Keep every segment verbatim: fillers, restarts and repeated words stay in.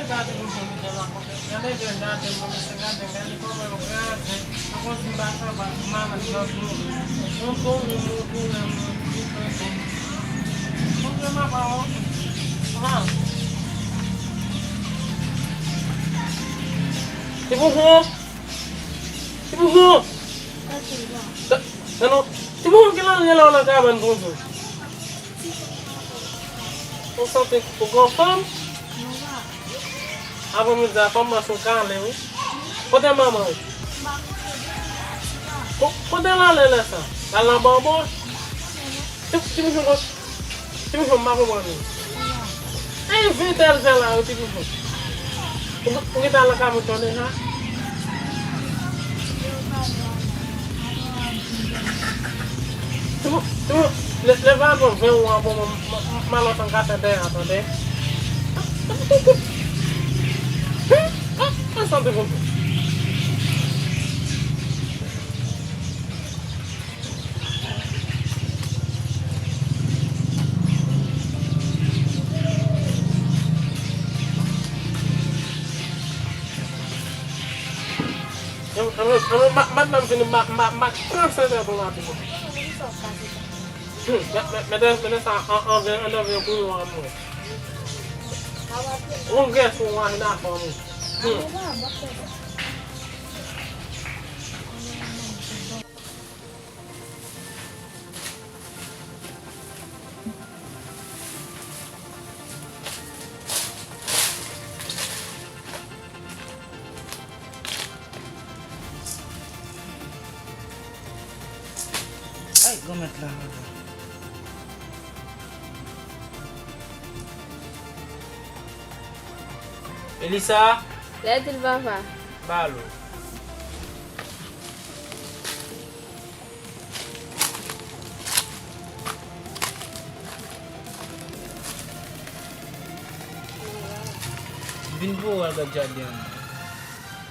Gade yon jèn gason la, gade, gade, gade kòman yo kraze. Akoz m pa travay, m malad nan do. Yon bon moun, yon bon moun, yon bon moun. Bon, m pa wè. Ah. Ti Bouchon! Ti Bouchon! Nan, nan, non. Ti Bouchon, kilè w gen la w nan kabann konsa? Ou santi ou gen fòm? Apre midi a, fò m pase w kale, wi. Kote manman w? Ko-, kote l ale lè sa? L al nan bòbò? Ti, ti Bouchon, ti Bouchon, m pa konprann ou. E vit èl fè la, wi, ti Bouchon. Ou, ou gentan al nan kabann ou deja? Ti Bou-, ti Bou-, lè, lè va bon, ven ou an bon, m, m, m al ansanm ka fè dèyè a, tande? An, an santi konsa. An, an, an, ma-, madanm fini, ma-, ma-, ma-, pran sentè pou maten. Hmm, mè, mè, mete, mete sa an, an, an, an, an, pou yo an mwen. Ou gen sou mwen, nan fòm. Hmm. Ay, granmèt la, gade. Elisa! Lè di l papa. Balo. M vin pou w al gad jaden an.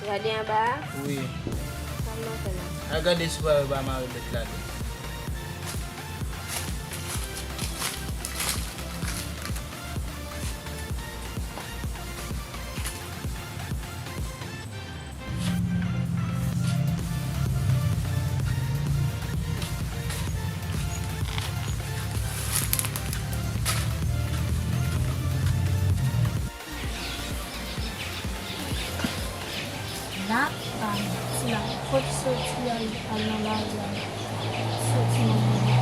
Jaden anba a? Wi. Sa m nan fè la? Al gade si w pa wè ba mare bèt la tou. Nap pale ti la, kot soti al, al nan lari a, soti nan mwen.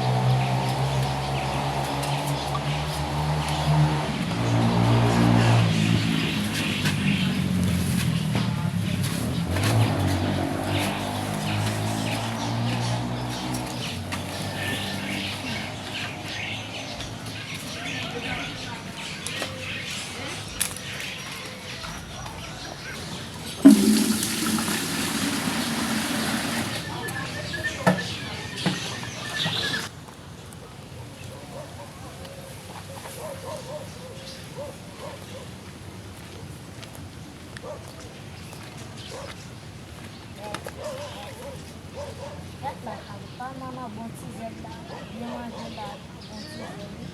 Gad la, al pa manman bon ti zèb la, byen manje la, bon ti zèb, wi.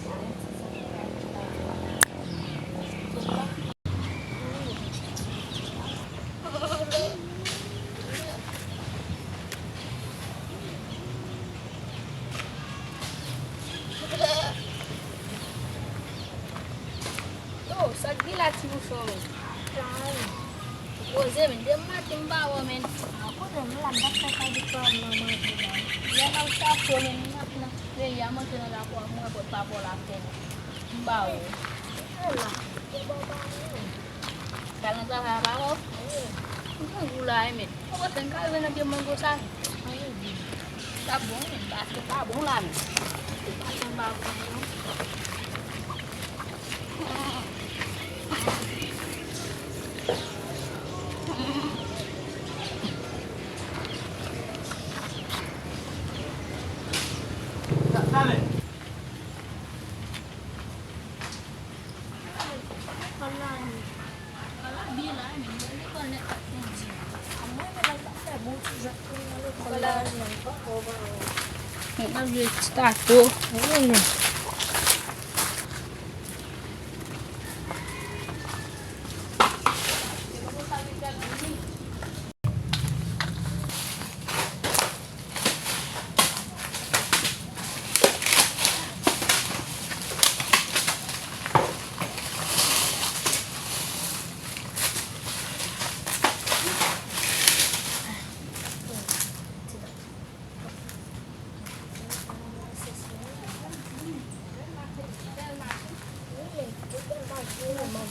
Bon ti zèb la, la. Yo, sa k gen la, ti bouchon, men? Ou poze, men, depi maten m pa wè w, men. A, kote m la, m t ap fè sa di frè m nan manje la. Lè n ap chache w, men, n ap nan peyi a, monte nan lakou a, m wè pòt papa w la fèmen. M pa wè w. Ou fè la, ou pa wè w. Pral nan travay a pa wè w? Wi. M pran gou la, wi, men. Ou panse m ka rive nan pye mango sa? Anyen di. Sa bon, men, paske pa bon la, men. Paske pa bon, non. Mwen ap jwe ti tato. Wi, men.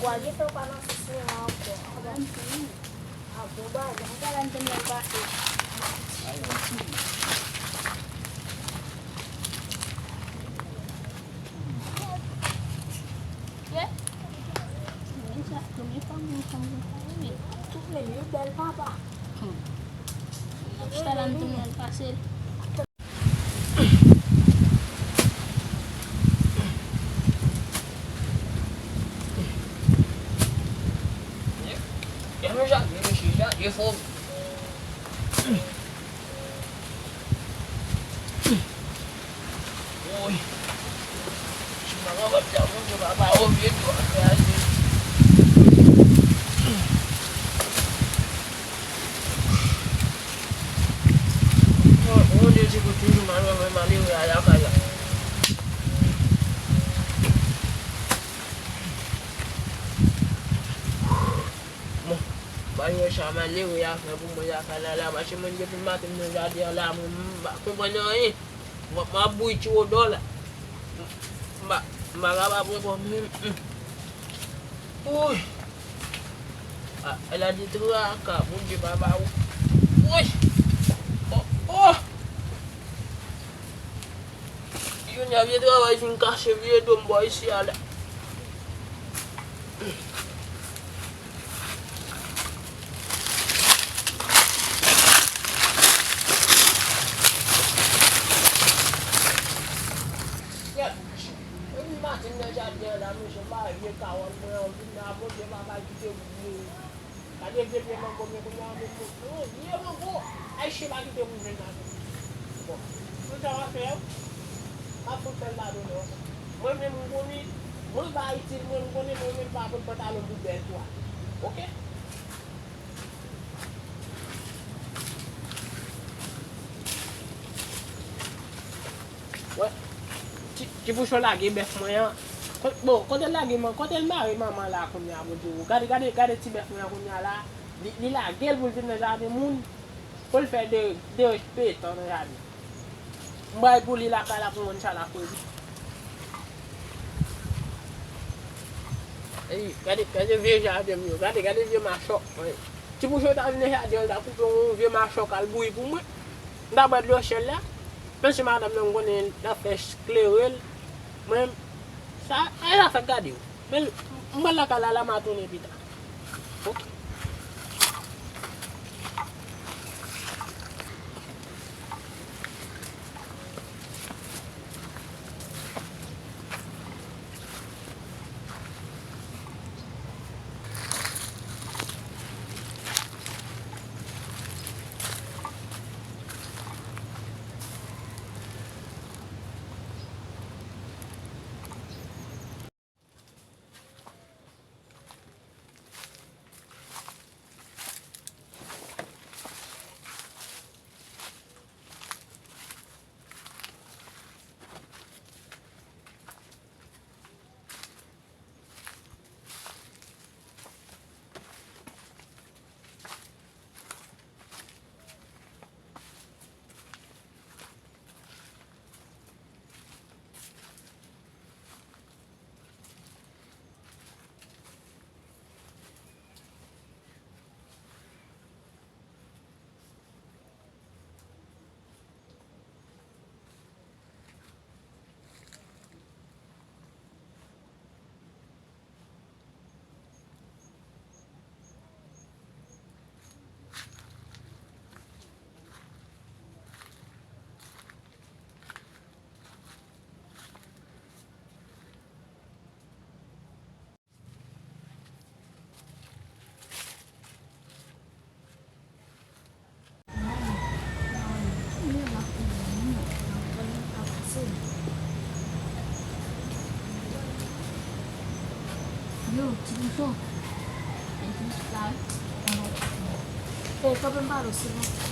Wa gentan pa nan sisyon an ankò. A bon bagay. Mwen pa la, m te wè l pase. Ye? Men sa, premye fwa m wè yon fanm konsa, wi. Tou men, li bèl, papa. Hmm. Chita la, m te wè l pase. Gade jan mesye chaje fò. Woy. Ti manman pa t ka montre papa, o vye dwa kraze. Mon, mon Dye, ti kout toujou mal wè mwen malere a lakay la. Bon, bay wè sa malere a fè pou mwen lakay la, la, paske mwen depi maten m nan jaden an la, mwen m pa konprann anyen. Mwen, m ap bouyi ti wodò la. M pa, m pa kapab ankò menm. Wouy! A, èl a di traka, Bondye papa ou. Wouy! Oh, oh! Junior, vye travay fin kase vye do m bò isi a la. Yè, depi maten nan jaden an la, mesye, m pa vye kawòl mwen an, vin la, Bondye papa kite m mouri. Gade vye pye mango m yo kounye a, men, non, vye mango. Ayisyen pa kite moun jwenn lajan. Bon, tout sa w ap fè yo, m ap fout fè l padone w. Mwen menm, m konnen, mwen pa itil, mwen, m konnen mwen menm pa pot pantalon pou bèl twal. Oke? Wè, ti, ti pouchon lage bèf mwen an. Ko-, bon, kote l lage man-, kote l mare manman la kounye a, Bondye, o. Gade, gade, gade ti bèf mwen an kounye a la. Li, li lage l pou l vin nan jaden moun. Pou l fè de, derespektan nan jaden. M bay pou li lakay la pou moun sa la kouri. Ey, gade, gade vye jaden m yo. Gade, gade vye machòk mwen. Ti pouchon ta vin nan jaden an, l ta koupe yon vye machòk al bouyi pou mwen. M ta bwè dlo chèl la. Menm si madanm nan m konnen l ap fè ch-, klere l. Mwen, sa, sa e zafè gade w. Men, m pral lakay la, la m a tounen pita. Oke. Yo, ti bouchon. E kanpe m pale w silvouplè.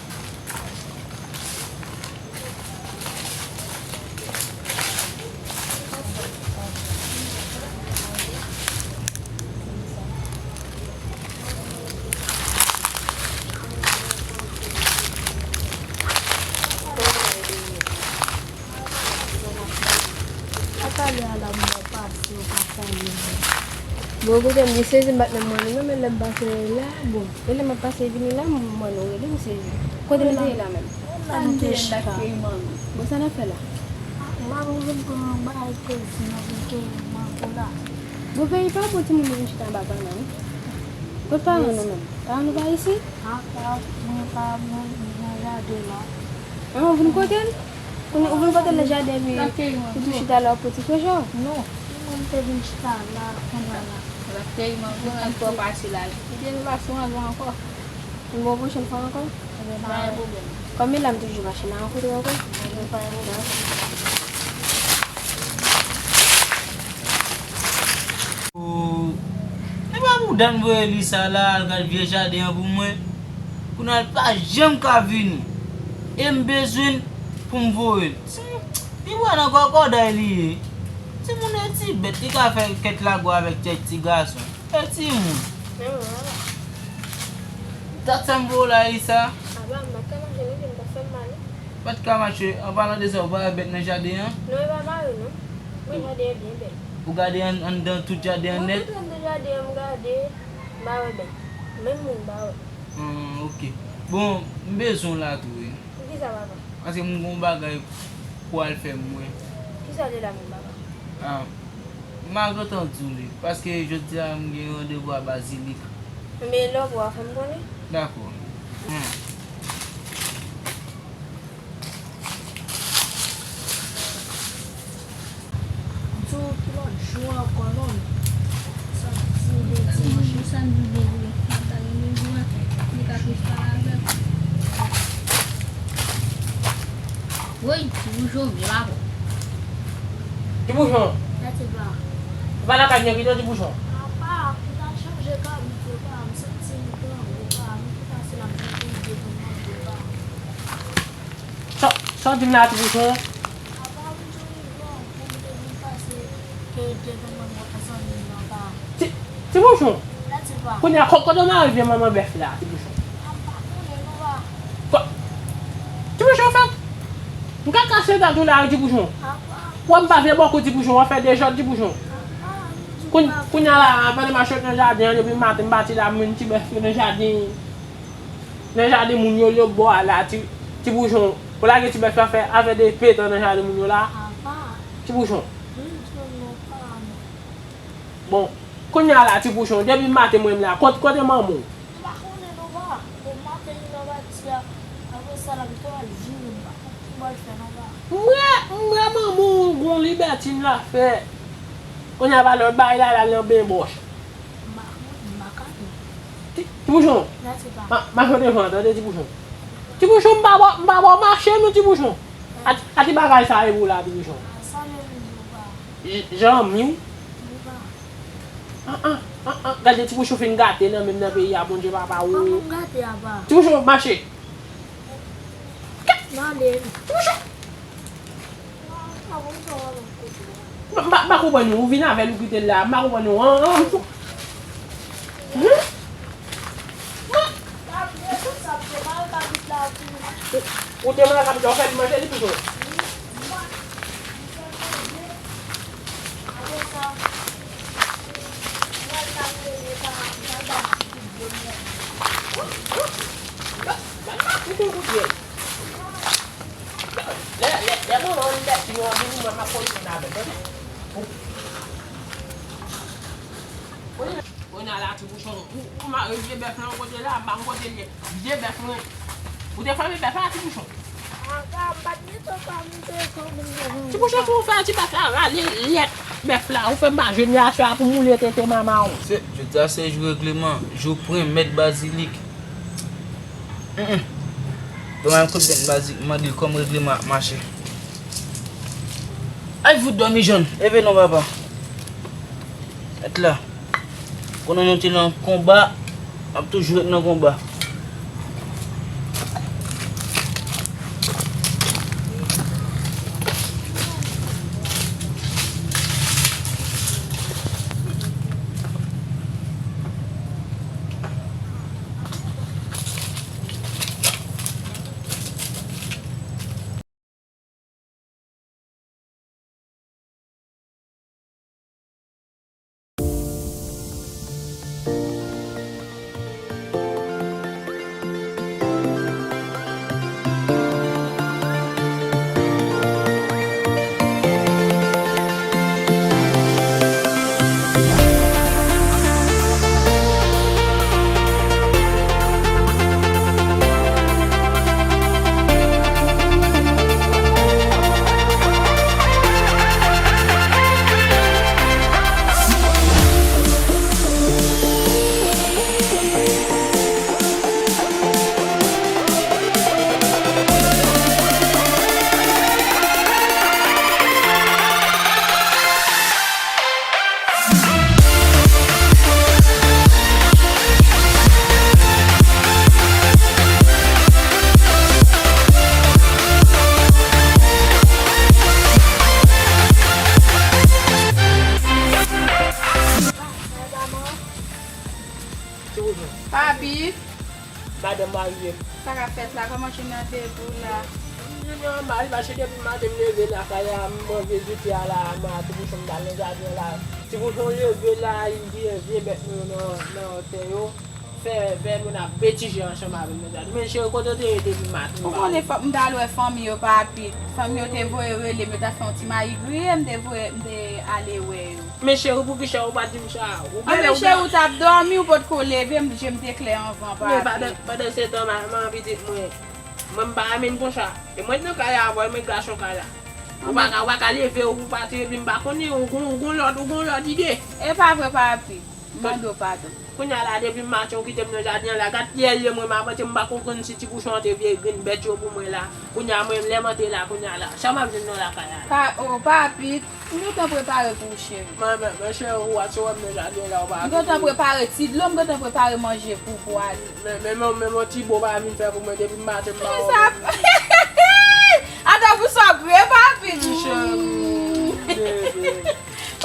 Pa pale a la, m wè pase, w pa pale non. Bon, kote m, li sezi m pa t menm wè nou non, men lè m pase la, bon, e lè m ap pase vini la, m wè nou rele m sezi. Kote nou te ye la menm? An te chita. Bon, sa n ap fè la? M ap vin pran yon bagay pou vin ke mango la. Bon, peyi pa bon timoun yo vin chita anba paran nou. Kot paran nou menm? Paran nou pa isi? Apa, mwen pa mwen nan jaden la. An, ou vin kote l? Kounye ou vin kote l nan jaden epi ou tou chita la w ap pote kòch ou? Non, mwen te vin chita la kounye a la. Lakay mango an twò pase la. Kite l pase yon lè ankò. Yon bon pwochèn fwa ankò? Pa gen pwoblèm. Kòm e la m toujou mache nan rankontre w ankò. Pa gen pwoblèm. Oh, e pa pou dan voye li sa la, al gad vye jaden an pou mwen. Kounye a l pa janm ka vini. E m bezwen l pou m voye l. Li pran nan kòkòday li ye. Timoun e ti bèt, li ka fè kèk lagò avèk kèk ti gason. E timoun. Men mwen la. Dat sa m voye w la, Elisa. Apa, m pa t ka mache non, men m t ap fè m mal wi. Pa t ka mache, an palan de sa, ou pa wè bèt nan jaden an? Non, e pa mare non. Mwen jaden an byen bèl. Ou gade an, anndan tout jaden an nèt? Mwen tout anndan jaden an, m gade, m pa wè bèt. Menm moun m pa wè. Hmm, ok. Bon, m bezwen w la tou wi. Poukisa, papa? Paske m gon bagay pou al fè mwen. Kisa w te la menm, papa? Ah, m a gentan di w li, paske jodi a m gen randevou a Bazilik. Men lè w pran w a fè m konnen. Dakò. Hmm. M di w ki lòt jou ankò non. Santi de dimanch. Santi de dimanch. Mwen ta renmen jwe. Li ka plis pale avè m. Woy, ti bouchon, vye pa bon. Ti bouchon. Sa se pa. Ou pa lakay nèg li non, ti bouchon. Apa, m ta chanje kabrit yo pa, m santi m grangou pa, m tou pase la m santi m devan manje pa. Sa, sa w di m la, ti bouchon? Apa, m di w li grangou, m te vin pase ke devan manman zanmi m nan pa. Ti, ti bouchon. Sa se pa. Kounye a, kò-, kote w nan rive manman bèf la, ti bouchon? A, m pa konnen non, pa. Kò-, ti bouchon, fè m ka kase dat ou la, ti bouchon. Apa. Wè m pa vle bòkò, ti bouchon, w ap fè dezòd, ti bouchon. Apa, m di w pa. Koun-, kounye a la, pandan m ap sot nan jaden an, depi maten m pati la, m wè ti bèf yo nan jaden. Nan jaden moun yo, yo bò a la, ti, ti bouchon. Ou lage ti bèf la fè afè de petan nan jaden moun yo la. Apa. Ti bouchon. M di w non, pa non. Bon, kounye a la, ti bouchon, depi maten mwen m la, kot-, kote manman w? M pa konnen non, pa. Bon, maten li nan pati a, apre sa la, m te al vini, m pa konn ki bò l fè non, pa. M wè, m wè manman w gon libètin l ap fè. Kounye a, valè bay la, l al nan ben bòch. M pa konnen, m pa ka di w. Ti, ti bouchon. Sa se pa. Ma, mache devan, tande, ti bouchon. Ti bouchon, m pa ba, m pa ba w mache, non, ti bouchon. A, a ki bagay sa ye pou la, ti bouchon? A, sa menm di w pa. J-, Jean Miw? Wi, pa. An, an, an, an, gade ti bouchon fin gate nan menm nan peyi a, Bondye papa, o. Kòman m gate a, pa? Ti bouchon, mache. Mande. Ti bouchon. M pa, m pa konprann ou. Ou vin avè l, ou kite l la. M pa konprann ou. An, an, ou fou. Ou te mal kabrit la, ou fè l manje li pito. Lè, lè, lè manman w li bèt, si nou anvi, mwen, m ap konn konn avè l, tande? Kounye a la, ti bouchon, ou, ou mare vye bèf lan kote la, m pa konn kote l ye. Vye bèf mwen. Ou te fèmen bèf la, ti bouchon? Apa, m pa t gentan fèmen, m te fèmen. Ti bouchon, pou w fè ti bèf la rale lèt bèf la, ou fè m pa jwenn li aswè a pou moule tete manman w. Se, jodi a se jou regleman, jou pwen mèt Bazilik. Mm, mm. Ban m yon kout bèt Bazilik, m mande l kòman regleman ap mache. Ay, fout dòmi jòn. Leve non, papa. Mèt la. Konnen nou te nan konba, n ap toujou ret nan konba. Lè m marye m. Sa k ap fèt la? Kòman jounen an te ye pou w la? Jounen an mal, paske depi maten m leve lakay la, m anvi vizite a la, mwen a ti bouchon m t al nan jaden an la. Ti bouchon leve la, li vye, vye bèt nou yo nan, nan tè yo. Fè, fè moun ap betize ansanm avè m nan jaden. Men cheri, kote w te ye depi maten? Ou konnen fòk m t al wè fanmi yo, papi. Fanmi yo te voye rele m, yo t ap fè yon ti mayi griye, m te voye, m te ale wè yo. Men cheri, poukisa ou pa di m sa? Ou genlè ou cheri, ou t ap dòmi, ou potko leve, m, je m te klè anvan, papi. Men pandan, pandan se tan, manman pitit mwen, mwen m pa renmen konsa. E mwen t nan kay la avè w, men gason kay la. Ou pa ka, ou pa ka leve, ou pati, epi m pa konnen, ou gon, ou gon lòt, ou gon lòt ide. E pa vre, papi. M mande w padon. Kounye a la, depi maten ou kite m nan jaden an la, gad pyè l ye mwen, m avanse m pa konprann si ti bouchon an te vye grenn bèt yo pou mwen la. Kounye a mwen, lè m antre la, kounye a la. Sa m ap jwenn nan lakay la? Pa, o, papi, m gentan prepare pou ou, cheri. Men, men, men, cheri, ou ap se wè m nan jaden an la, ou pa. M gentan prepare ti dlo, m gentan prepare manje pou, pou ale. Men, men, men, men, men, ti bo pa vin fè pou mwen depi maten m pa wè. Ata pou sa pre, papi. Cheri, bebe.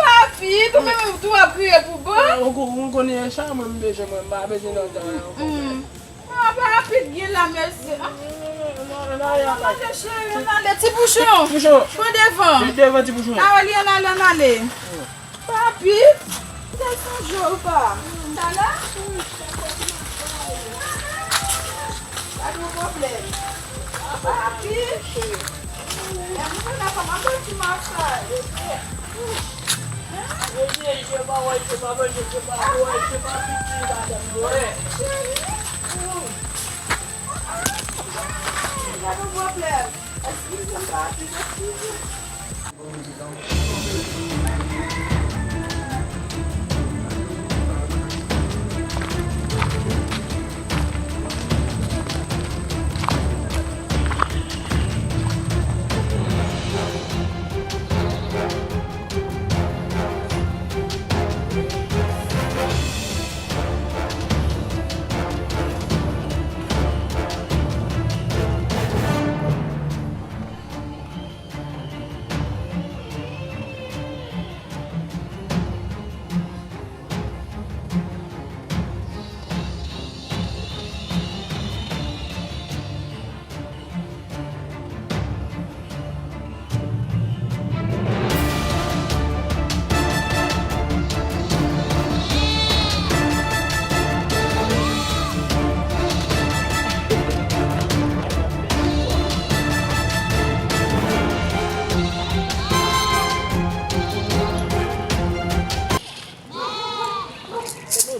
Papi, ou menm tou ap kriye pou bon. Ou, ou, ou konnen sa, mwen m bezwen, mwen m pa bezwen nan tan ankò. Ah, papi, gen la, mesye. Ah. Ann ale, cheri, ann ale. Ti bouchon. Ti bouchon. Pran devan. Devan, ti bouchon. Ah, li ann ale, ann ale. Papi, gason jòl pa. Sa la? Pa gen pwoblèm. Papi. Lè m konn ap ap ap ti masaj. Mesye, je pa wè, je pa manje, je pa bwè, je pa piti, madanm mwen. Cheri. Pa gen pwoblèm. Eskize m, papi, eskize m. Au nom de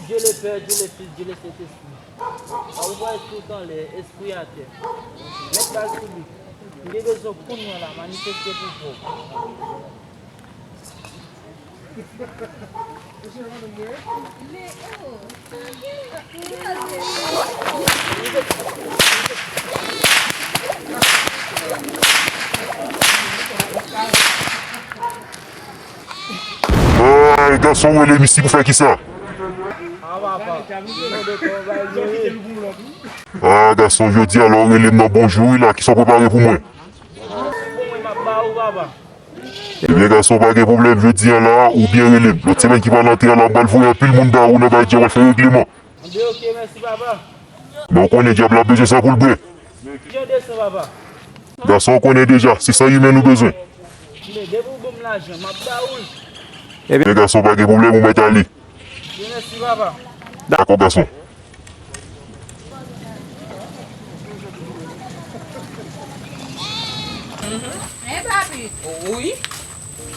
Dieu le Père, Dieu le Fils, Dieu le Saint-Esprit. Awouvwa espri w k anlè, espri atè. Met bal sou li. M gen bezwen w kounye a la, manifeste pouvwa w. Ay, gason, w rele m isi pou fè kisa? Ah, gason, jodi a la w rele m nan bonjou wi la, kisa w prepare pou mwen? Ebyen, gason, pa gen pwoblèm, jodi a la, ou byen rele m. Lòt semèn ki pral antre a la, m pral voye anpil moun ba ou nan bay dyab, w al fè regleman. Anben, oke, mèsi, papa. Men w konnen dyab la bezwen san pou l bwè. Jan de san, papa. Gason, w konnen deja, se san imen nou bezwen. Men depi w ban m lajan, m ap ba ou l. Ebyen, gason, pa gen pwoblèm, ou mèt ale. Byen, mèsi, papa. Dakò, gason. Hein, papi? Wi.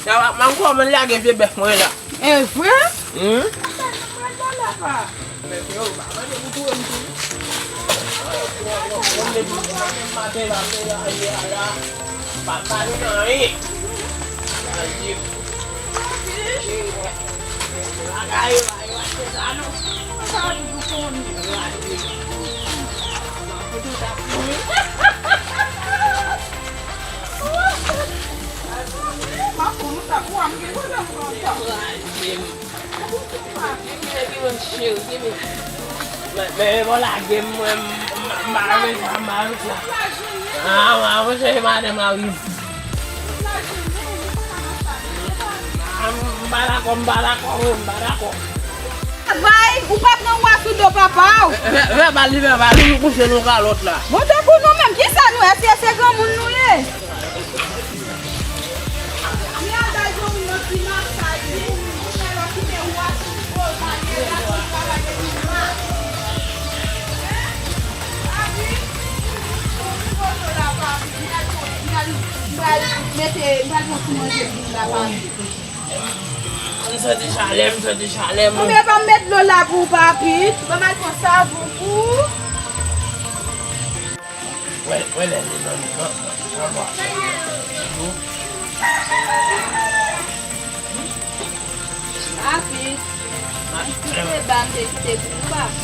Sa va, mango, mwen lage vye bèf mwen la. E vre? Hmm? Mwen pral ba la pa. Mèt yo, pa mande pou touye m tou. Mwen depi maten la, mwen la, ye a la. Pa pale nan anyen. Bagay, bagay, se sa non. Men, men, bon, lage m, mwen, m, m, m pa renmen sa, m pa renmen sa. Ah, m ap chèche madanm Ariv. Ah, m pa dakò, m pa dakò, m pa dakò. Travay, Ou pa pran wa sou do papa w. Vèbal li, vèbal li, nou kouche nou kalòt la. Bon, tankou nou menm, kisa nou ye? Èske se granmoun nou ye? Li al bay granmoun nan ti masaj, wi. Ou fè lò kite wa sou do, pa gen la, pa gen la. Papi, ou poze la, papi. M pral, m pral mete, m pral pran ti manje pou la, papi. M santi chalè, m santi chalè, mwen. Konbyen pa m met dlo la pou ou, papi? Ban m al pran savon pou ou. Wè, wè lè li nan, nan, nan, nan. Papi. Kite ba m te kite pou ou, papi.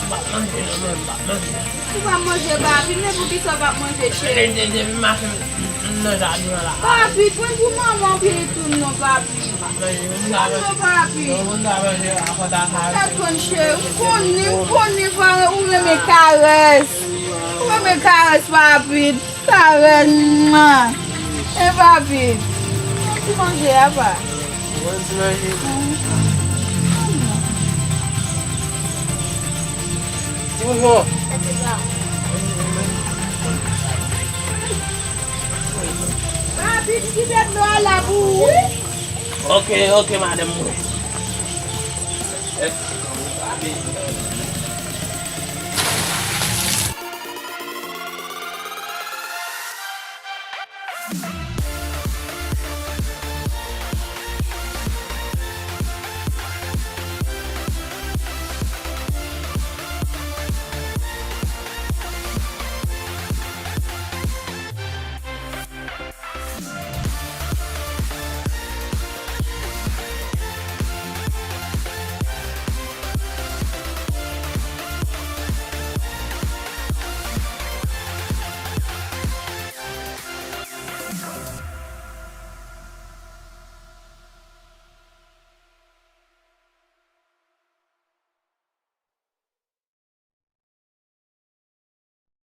M p ap manje non, mwen, m p ap manje. Ou pa manje, papi, men poukisa w p ap manje, cheri? Depi maten m nan jaden an la. Papi, pran pou manman pitit ou non, papi. M p ap manje, m p ap manje. Non, papi. Non, m p ap manje, apre ta sa. Tèt konn, cheri, m konnen, m konnen, papi, ou renmen karès. Ou renmen karès, papi. Karès, mwa. E papi. Yon ti manje, apa? Yon ti manje. Ti bouchon. Papi, m kite dlo a la pou ou, wi. Ok, ok, madanm mwen. Papi.